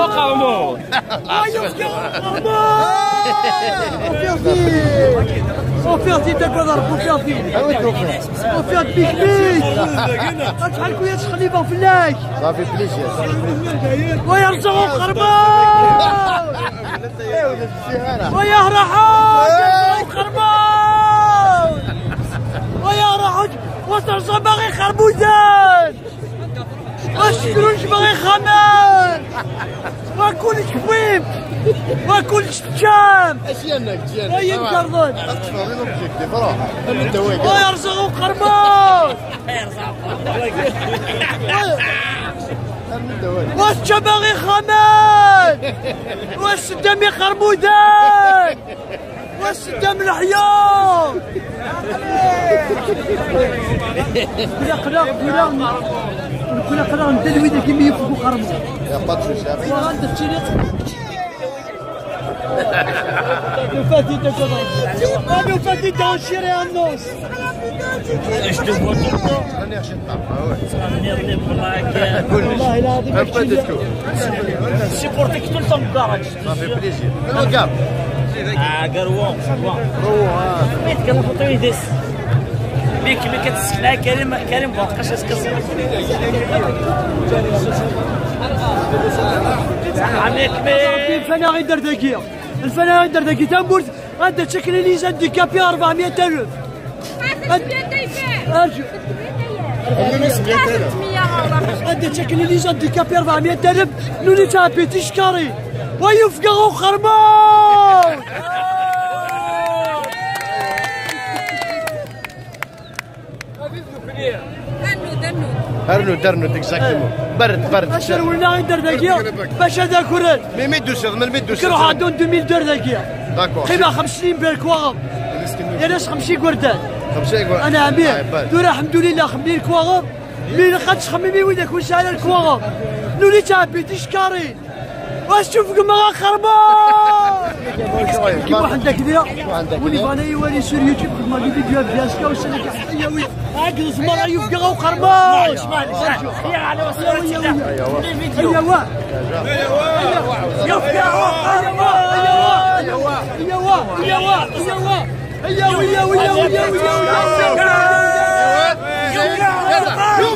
قرمون وفيرتي تاكل وفيرتي وفيرت بيك بيك شحال كويا تخليبه في اللاك صافي بليزير ويرزقوا قربان ويا رحال قربان ويا رحال وترزق باغي خربوزان وشكرونش باغي خمان وكلش كويب وكلش تشام اشيانك ديالك ويا مكرضون ويرزقوا قربان واش باغي خمان واش دمي خربودان واش دم الحياة كلا قلا كلا كلا قلا ندلوي ذاك كيما يفكوا قرمون يا باتشوش وعندك تشريط نفاتي تاع نفاتي تاع شيري النص Je te vois tout le temps. والله العظيم supporter tout le temps le garage. Ça fait plaisir. Le gars. Ah, Garouan. ميت كنحطو يدس. ميك مي كتسكنا كريم كريم بقاش كسر. عميك مي الفنا غير دار داكيا الفنا غير دار داكيا تنبورت هذا شكل لي زاد دي كابي 400000 ارجو هذا شكل لي زاد دي كابي 400000 نولي تاع بيتي شكاري ويفقعوا خرمان ارنو درنو اكزاكتومون برد برد باش ولنا غير دار داكيا باش هذا كورات مي ميدوس من ميدوس كيروح عندهم 2002 داكيا داكور قيمة 50 بالكواغم يا ناس 50 كوردان 50 انا عمير دورا الحمد لله خمين الكواغم مي خدش خميمي ويدك واش على الكواغم نولي تاع بيتي شكاري واش تشوف كما خربان كيما واحد كذا ولي فانا يولي سور يوتيوب خدمة لي فيديو بياسكا وسنة حيوي عاقل زمر يفقع وخربان يا على وصلت ايوا يفقع وخربان ايوا ايوا ايوا ايوا ايوا ايوا ايوا